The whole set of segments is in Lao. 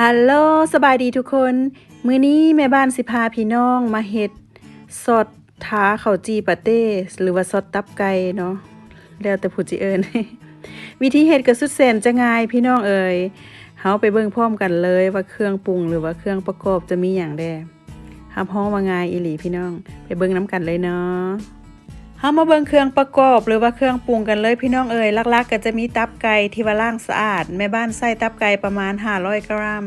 ຮັລໂຫຼ ສະບາຍດີທຸກຄົນ. ມື້ນີ້ແມ່ບ້ານຊິພາພີ່ນ້ອງມາເຮັດຊອດທາເຂົ້າຈີ່ປາເຕ້ ຫຼືວ່າຊອດຕັບໄກ່ເນາະ ແລ້ວແຕ່ຜູ້ຊິເອີ້ນ. ວິທີເຮັດກໍສຸດແສນຈະງ່າຍພີ່ນ້ອງເອີຍ. ເຮົາໄປເບິ່ງພ້ອມກັນເລີຍວ່າເຄື່ອງປຸງ ຫຼືວ່າເຄື່ອງປະກອບຈະມີຫຍັງແດ່. ຮັບຮອງວ່າງ່າຍອີ່ຫຼີພີ່ນ້ອງ, ໄປເບິ່ງນຳກັນເລີຍເນາະ. ເຮົາມາເບິ່ງເຄື່ອງປະກອບ ຫຼືວ່າເຄື່ອງປຸງກັນເລີຍພີ່ນ້ອງເອີຍ. ຫຼັກໆກໍຈະມີຕັບໄກ່ທີ່ວ່າລ້າງສະອາດ, ແມ່ບ້ານໃສ່ຕັບໄກ່ປະມານຫ້າຮ້ອຍກຣາມ,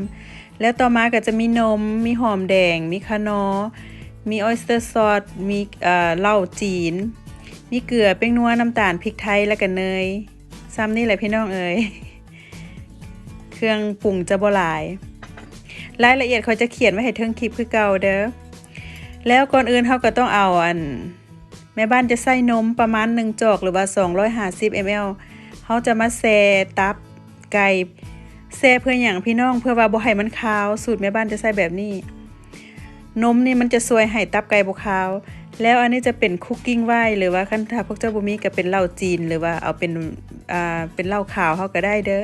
ແລ້ວຕໍ່ມາກໍຈະມີນົມ, ມີຫອມແດງ, ມີຂະໜໍ, ມີອອຍສເຕີຊອດ, ມີ ເອີ ເຫຼົ້າຈີນ, ມີເກືອ, ແປ້ງນົວ, ນ້ຳຕານ, ພິກໄທ ແລ້ວກໍເນີຍ. ຊ່ຳນີ້ແຫຼະພີ່ນ້ອງເອີຍ. ເຄື່ອງປຸງຈະບໍ່ຫຼາຍ, ລາຍລະອຽດຂ້ອຍຈະຂຽນໄວ້ໃຫ້ເທິງຄລິບຄືເກົ່າເດີ້. ແລ້ວກ່ອນອື່ນເຮົາກໍຕ້ອງເອົາ ອັນ ແມ່ບ້ານຈະໃສ່ນົມປະມານໜຶ່ງຈອກ ຫຼືວ່າສອງຮ້ອຍຫ້າສິບເອັມແອລ. ເຮົາຈະມາແຊ່ຕັບໄກ່. ແຊ່ເພື່ອຫຍັງພີ່ນ້ອງ? ເພື່ອວ່າບໍ່ໃຫ້ມັນຄາວ. ສູດແມ່ບ້ານຈະໃສ່ແບບນີ້. ນົມນີ້ມັນຈະຊ່ວຍໃຫ້ຕັບໄກ່ບໍ່ຄາວ. ແລ້ວອັນນີ້ຈະເປັນຄຸກກິ້ງໄວນ໌ ຫຼືວ່າຄັນຖ້າພວກເຈົ້າບໍ່ມີກໍເປັນເຫຼົ້າຈີນ ຫຼືວ່າເອົາເປັນ ອ່າ ເປັນເຫຼົ້າຂາວເຮົາກໍໄດ້ເດີ້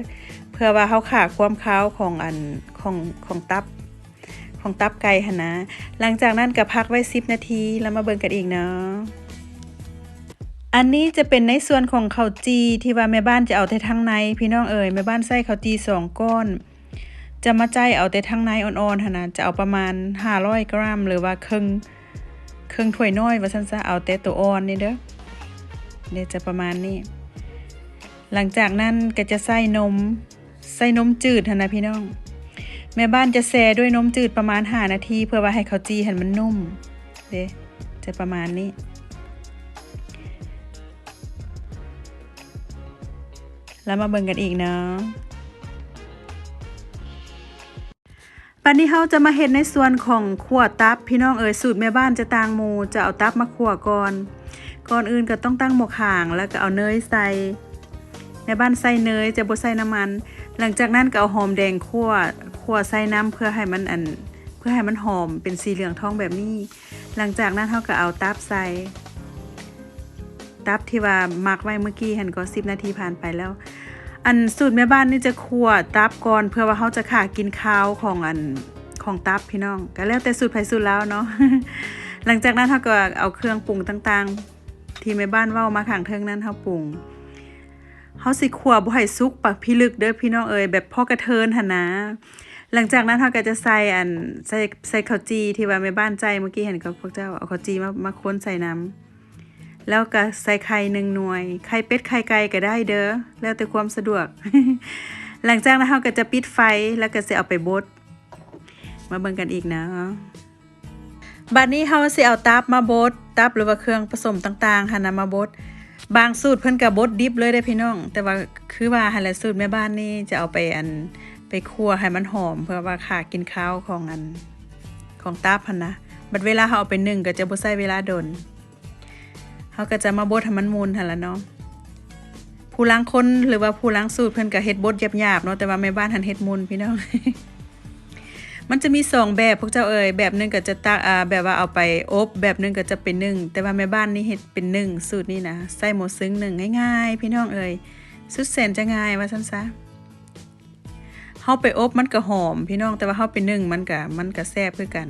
ເພື່ອວ່າເຮົາຂ້າຄວາມຄາວຂອງອັນ ຂອງ ຂອງຕັບ ຂອງຕັບໄກ່ຫັ້ນນະ. ຫຼັງຈາກນັ້ນກໍພັກໄວ້ສິບນາທີ ແລ້ວມາເບິ່ງກັນອີກເນາະ. ອັນນີ້ຈະເປັນໃນສ່ວນຂອງເຂົ້າຈີ່ທີ່ວ່າແມ່ບ້ານຈະເອົາແຕ່ທາງໃນ ພີ່ນ້ອງເອີຍ. ແມ່ບ້ານໃສ່ເຂົ້າຈີ່ສອງກ້ອນ. ຈະມາໃຈເອົາແຕ່ທາງໃນອ່ອນໆຫັ້ນນະ, ຈະເອົາປະມານຫ້າຮ້ອຍກຣາມ ຫຼືວ່າເຄິ່ງ ເຄິ່ງຖ້ວຍນ້ອຍວ່າຊັ້ນຊະ, ເອົາແຕ່ໂຕອ່ອນນີ້ເດີ້. ເດ ຈະປະມານນີ້. ຫຼັງຈາກນັ້ນກໍຈະໃສ່ນົມ, ໃສ່ນົມຈືດຫັ້ນນະພີ່ນ້ອງ. ແມ່ບ້ານຈະແຊ່ດ້ວຍນົມຈືດປະມານຫ້ານາທີ ເພື່ອວ່າໃຫ້ເຂົ້າຈີ່ຫັ້ນມັນນຸ້ມເດ້, ຈະປະມານນີ້. ແລ້ວມາເບິ່ງກັນອີກເນາະ. ບັດນີ້ເຮົາຈະມາເຮັດໃນສ່ວນຂອງຂົ້ວຕັບ ພີ່ນ້ອງເອີຍ. ສູດແມ່ບ້ານຈະຕ່າງໝູ່, ຈະເອົາຕັບມາຂົ້ວກ່ອນ. ກ່ອນອື່ນກໍຕ້ອງຕັ້ງໝໍ້ຄາງ ແລ້ວກໍເອົາເນີຍໃສ່. ແມ່ບ້ານໃສ່ເນີຍ, ຈະບໍ່ໃສ່ນ້ຳມັນ. ຫຼັງຈາກນັ້ນກໍເອົາຫອມແດງຂົ້ວ, ຂົ້ວໃສ່ນຳ ເພື່ອໃຫ້ມັນ ອັນ ເພື່ອໃຫ້ມັນຫອມເປັນສີເຫຼືອງທອງແບບນີ້. ຫຼັງຈາກນັ້ນເຮົາກໍເອົາຕັບໃສ່, ຕັບທີ່ວ່າໝັກໄວ້ມື້ກີ້ຫັ້ນກໍ ສິບນາທີຜ່ານໄປແລ້ວ. ອັນ ສູດແມ່ບ້ານນີ້ຈະຂົ້ວຕັບກ່ອນ ເພື່ອວ່າເຮົາຈະຂ້າກິນຄາວຂອງ ອັນ ຂອງຕັບພີ່ນ້ອງ, ກໍແລ້ວແຕ່ສູດໃຜສູດລາວເນາະ. ຫຼັງຈາກນັ້ນເຮົາກໍເອົາເຄື່ອງປຸງຕ່າງໆ ທີ່ແມ່ບ້ານເວົ້າມາຂ້າງເທິງນັ້ນ ເຮົາປຸງ. ເຮົາຊິຂົ້ວບໍ່ໃຫ້ສຸກປານພິລຶກເດີ້ພີ່ນ້ອງເອີຍ, ແບບພໍກະເທີນຫັ້ນນະ. ຫຼັງຈາກນັ້ນເຮົາກໍຈະໃສ່ ອັນ ໃສ່ ໃສ່ເຂົ້າຈີ່ທີ່ວ່າແມ່ບ້ານໃຈມື້ກີ້ຫັ້ນ ກັບພວກເຈົ້າ. ເອົາເຂົ້າຈີ່ມາ ມາຄົນໃສ່ນຳ. ແລ້ວກໍໃສ່ໄຂ່ໜຶ່ງໜ່ວຍ, ໄຂ່ເປັດໄຂ່ໄກ່ກໍໄດ້ເດີ້, ແລ້ວແຕ່ຄວາມສະດວກ. ຫຼັງຈາກນັ້ນເຮົາກໍຈະປິດໄຟ ແລ້ວກໍຊິເອົາໄປບົດ. ມາເບິ່ງກັນອີກເນາະ. ບັດນີ້ເຮົາຊິເອົາຕັບມາບົດ, ຕັບ ຫຼືວ່າເຄື່ອງປະສົມຕ່າງໆຫັ້ນນະມາບົດ. ບາງສູດເພິ່ນກໍບົດດິບເລີຍເດ້ພີ່ນ້ອງ, ແຕ່ວ່າຄືວ່າຫັ້ນແຫຼະ ສູດແມ່ບ້ານນີ້ຈະເອົາໄປ ອັນ ໄປຂົ້ວໃຫ້ມັນຫອມ ເພື່ອວ່າຂ້າກິນຄາວຂອງ ອັນ ຂອງຕັບຫັ້ນນະ. ບັດເວລາເຮົາເອົາໄປໜຶ້ງກໍຈະບໍ່ໃຊ້ເວລາດົນ. ເຮົາກໍຈະມາບົດໃຫ້ມັນໝຸ່ນຫັ້ນລະເນາະ. ຜູ້ລາງຄົນ ຫຼືວ່າຜູ້ລາງສູດເພິ່ນກໍເຮັດບົດຫຍາບໆເນາະ, ແຕ່ວ່າແມ່ບ້ານຫັ້ນເຮັດໝຸ່ນພີ່ນ້ອງ. ມັນຈະມີສອງແບບພວກເຈົ້າເອີຍ, ແບບໜຶ່ງກໍຈະຕັກ ອ່າ ແບບວ່າເອົາໄປອົບ, ແບບໜຶ່ງກໍຈະໄປໜຶ້ງ. ແຕ່ວ່າແມ່ບ້ານນີ້ເຮັດເປັນໜຶ້ງ, ສູດນີ້ນະ ໃຊ້ໝໍ້ຊຶງໜຶ້ງ ງ່າຍໆ ພີ່ນ້ອງເອີຍ, ສຸດແສນຈະງ່າຍວ່າຊັ້ນຊະ. ເຮົາໄປອົບມັນກໍຫອມພີ່ນ້ອງ, ແຕ່ວ່າເຮົາໄປໜຶ້ງມັນກໍ ມັນກໍແຊບຄືກັນ.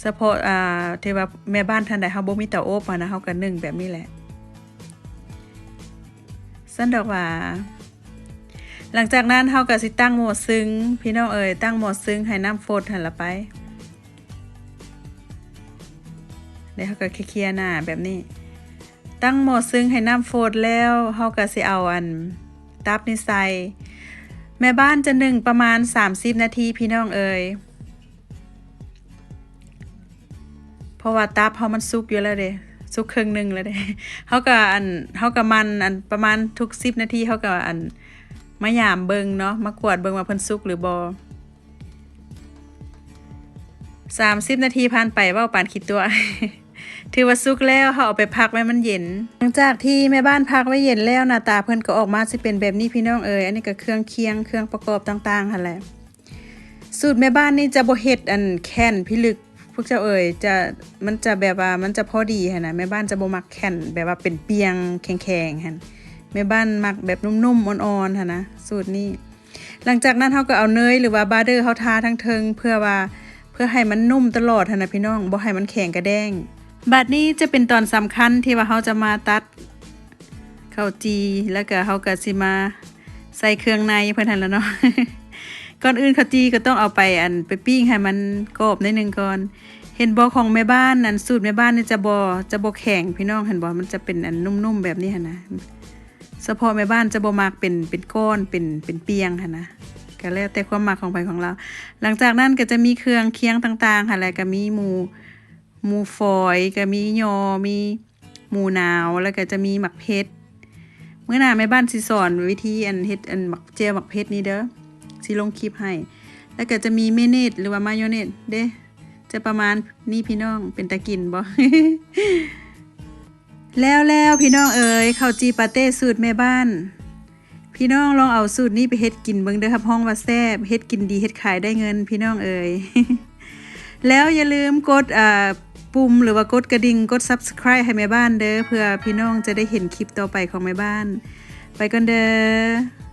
ສະເພາະ ອ່າ ທີ່ວ່າແມ່ບ້ານທ່ານໃດເຮົາບໍ່ມີເຕົາອົບຫັ້ນນະ, ເຮົາກໍໜຶ້ງແບບນີ້ແຫຼະ. ຊັ້ນດອກຫວາ. ຫຼັງຈາກນັ້ນເຮົາກໍຊິຕັ້ງໝໍ້ຊຶງ ພີ່ນ້ອງເອີຍ, ຕັ້ງໝໍ້ຊຶງໃຫ້ນ້ຳຟົດຫັ້ນລະໄປ. ແລ້ວເຮົາກໍເຄຍໆໜ້າແບບນີ້. ຕັ້ງໝໍ້ຊຶງໃຫ້ນ້ຳຟົດແລ້ວ ເຮົາກໍຊິເອົາ ອັນ ຕັບນີ້ໃສ່. ແມ່ບ້ານຈະໜຶ້ງປະມານສາມສິບນາທີ ພີ່ນ້ອງເອີຍ. ເພາະວ່າຕັບເຮົາມັນສຸກຢູ່ແລ້ວເດ້, ສຸກເຄິ່ງໜຶ່ງແລ້ວເດ້. ເຮົາກໍ ອັນ ເຮົາກໍໝັ່ນ ອັນ ປະມານທຸກສິບນາທີ ເຮົາກໍ ອັນ ມາຢາມເບິ່ງເນາະ, ມາກວດເບິ່ງວ່າເພິ່ນສຸກຫຼືບໍ່. ສາມສິບນາທີຜ່ານໄປ ເວົ້າປານຂີ້ຕົວະ. ຖືວ່າສຸກແລ້ວ, ເຮົາເອົາໄປພັກໄວ້ມັນເຢັນ. ຫຼັງຈາກທີ່ແມ່ບ້ານພັກໄວ້ເຢັນແລ້ວ, ໜ້າຕາເພິ່ນກໍອອກມາຊິເປັນແບບນີ້ ພີ່ນ້ອງເອີຍ. ອັນນີ້ກໍເຄື່ອງຄຽງ, ເຄື່ອງປະກອບຕ່າງໆຫັ້ນແຫຼະ. ສູດແມ່ບ້ານນີ້ຈະບໍ່ເຮັດ ອັນ ແໜ້ນພິລຶກ ພວກເຈົ້າເອີຍ, ຈະ ມັນຈະແບບວ່າມັນຈະພໍດີຫັ້ນນະ. ແມ່ບ້ານຈະບໍ່ມັກແໜ້ນ ແບບວ່າເປັນປ່ຽງແຂງໆຫັ້ນ. ແມ່ບ້ານມັກແບບນຸ້ມໆ ອ່ອນໆຫັ້ນນະ, ສູດນີ້. ຫຼັງຈາກນັ້ນເຮົາກໍເອົາເນີຍ ຫຼືວ່າ butter ເຮົາທາທາງເທິງ ເພື່ອວ່າ ເພື່ອໃຫ້ມັນນຸ້ມຕະຫຼອດຫັ້ນນະພີ່ນ້ອງ ບໍ່ໃຫ້ມັນແຂງກະແດ້ງ. ບາດນີ້ຈະເປັນຕອນສຳຄັນທີ່ວ່າເຮົາຈະມາຕັດເຂົ້າຈີ່ ແລ້ວກໍເຮົາກໍຊິມາໃສ່ເຄື່ອງໃນເພິ່ນຫັ້ນລະເນາະ. ກ່ອນອື່ນເຂົ້າຈີ່ກໍຕ້ອງເອົາໄປ ອັນ ໄປປີ້ງໃຫ້ມັນກອບໜ້ອຍໜຶ່ງກ່ອນ. ເຫັນບໍ່ ຂອງແມ່ບ້ານ ອັນ ສູດແມ່ບ້ານນີ້ຈະບໍ່ ຈະບໍ່ແຂງພີ່ນ້ອງ ເຫັນບໍ່ ມັນຈະເປັນອັນນຸ້ມໆແບບນີ້ຫັ້ນນະ. ສະເພາະແມ່ບ້ານຈະບໍ່ມັກເປັນ ເປັນກ້ອນ ເປັນ ເປັນປ່ຽງຫັ້ນນະ ກໍແລ້ວແຕ່ຄວາມມັກຂອງໃຜຂອງລາວ. ຫຼັງຈາກນັ້ນກໍຈະມີເຄື່ອງຄຽງຕ່າງໆຫັ້ນແຫຼະ ກໍມີໝູ ໝູຝອຍ ກໍມີຍໍ່ ມີໝູໜາວ ແລ້ວກໍຈະມີໝາກເຜັດ. ມື້ໜ້າແມ່ບ້ານຊິສອນວິທີອັນເຮັດອັນໝາກ ແຈ່ວໝາກເຜັດນີ້ເດີ ຊິລົງຄລິບໃຫ້. ແລ້ວກໍຈະມີເມເນດ ຫຼືວ່າມາໂຍເນດເດ້ ຈະປະມານນີ້ພີ່ນ້ອງ ເປັນຕາກິນບໍ່? ແລ້ວໆ ພີ່ນ້ອງເອີຍ ເຂົ້າຈີ່ປາເຕ້ສູດແມ່ບ້ານ. ພີ່ນ້ອງລອງເອົາສູດນີ້ໄປເຮັດກິນເບິ່ງເດີ ຮັບຮອງວ່າແຊບ ເຮັດກິນດີ ເຮັດຂາຍໄດ້ເງິນ ພີ່ນ້ອງເອີຍ. ແລ້ວຢ່າລືມກົດ ອ່າ ປຸ່ມ ຫຼືວ່າກົດກະດິ່ງ ກົດ Subscribe ໃຫ້ແມ່ບ້ານເດີ ເພື່ອພີ່ນ້ອງຈະໄດ້ເຫັນຄລິບຕໍ່ໄປຂອງແມ່ບ້ານ. ໄປກ່ອນເດີ.